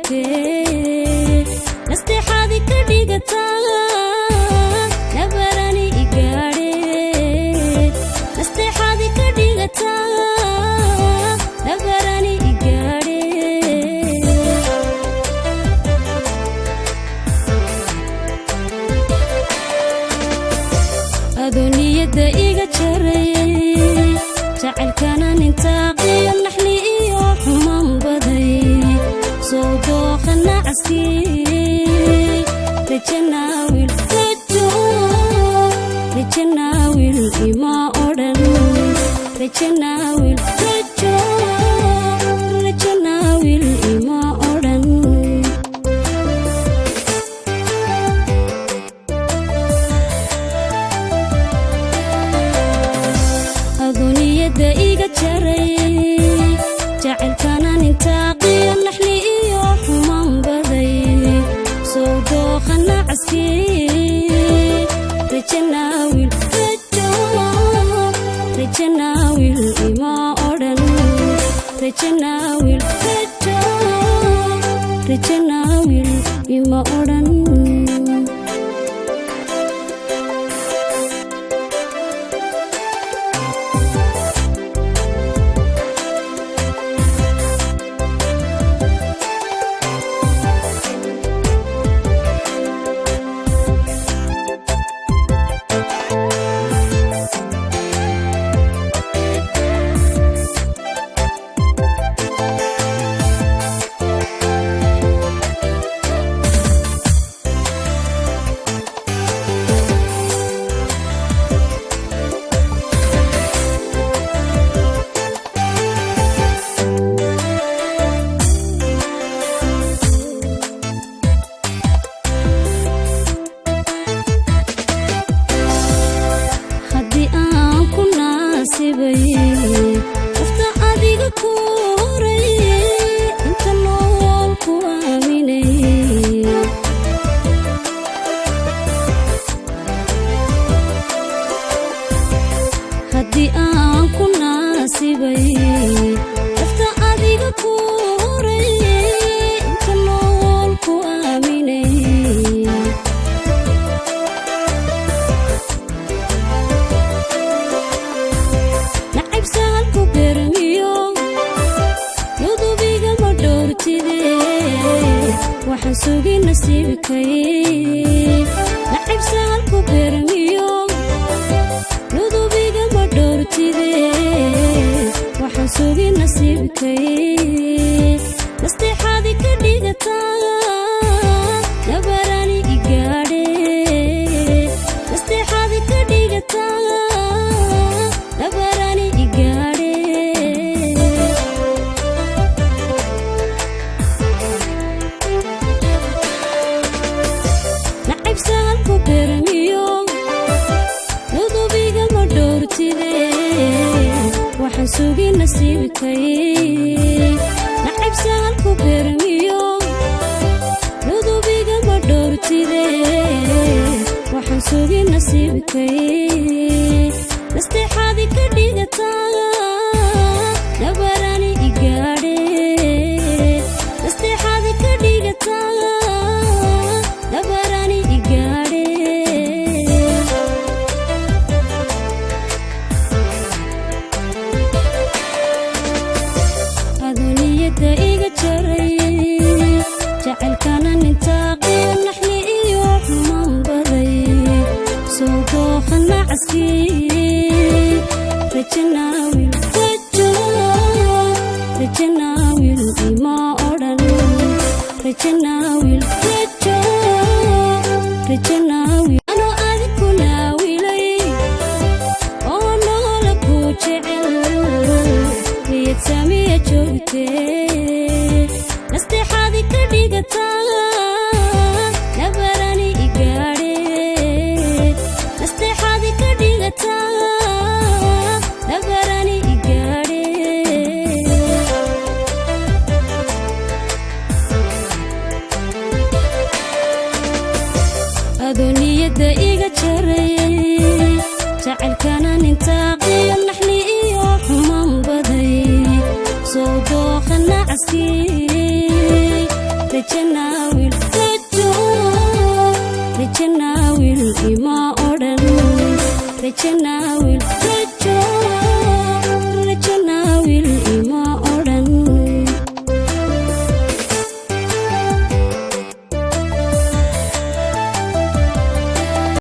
Joogtee nasteexaadi ka dhigataa nabarani igaadhe, nasteexaadi ka dhigataa nabarani igaadhe. Adoo niyadda iga jaray, jacaylkanan intaaqiyo naxli iyo xumaan baday, soo dooqa nacaskii rajanaawil, rajo rajanaawil ima odhan, rajanaawil, rajo rajanaawil ima odhan. Adoo niyadda iga jaray, jacaylkanan intaaqiyo naxli iyo xumaan baday, soo dooqa nacaskii rajanaawil, rajo rajanaawil ima odhan, rajanaawil, rajo rajanaawil ima odhan. Haddii aan ku naasibay nafta adiga ku horay, inta nool ku aaminay. Haddii aan ku naasibay nafta adiga ku horay, inta nool ku aaminay. Nacayb sahalku bermiyo nudubiga ma dhowrtide, waxaan sugi nasiibkay. Nacayb sahalku bermiyo nudubiga ma dhowrtide, waxaan sugi nasiibkay. Nasteexaadi ka dhigataa nabarani igaadhe, nasteexaadi ka dhigataa nabarani igaadhe. Nacayb sahalku bermiyo nudubiga ma dhowrtide, waxaan sugi nasiibkay. Nacayb sahalku bermiyo nudubiga ma dhowrtide, waxaan sugi nasiibkay. Nasteexaadi ka dhigataa nabarani igaadhe, nasteexaadi ka dhigataa nabarani igaadhe. Adoo niyadda iga jaray, jacaylkanan intaaqiyo naxli iyo xumaan baday, soo dooqa nacaskii rajanaawil, rajo rajanaawil ima odhan, rajanaawil, rajo rajanaawil. Anoo adig ku naawilay oo noola ku jecel, niyad samiya joogtee nasteexaadi ka dhigataa nabarani igaadhe, nasteexaadi ka dhigataa nabarani igaadhe. Adoo niyadda iga jaray, jacaylkanan intaaqiyo naxli iyo xumaan baday, soo dooqa nacaskii. Rajanaawil, rajo, rajanaawil ima odhan. Rajanaawil, rajo, rajanaawil.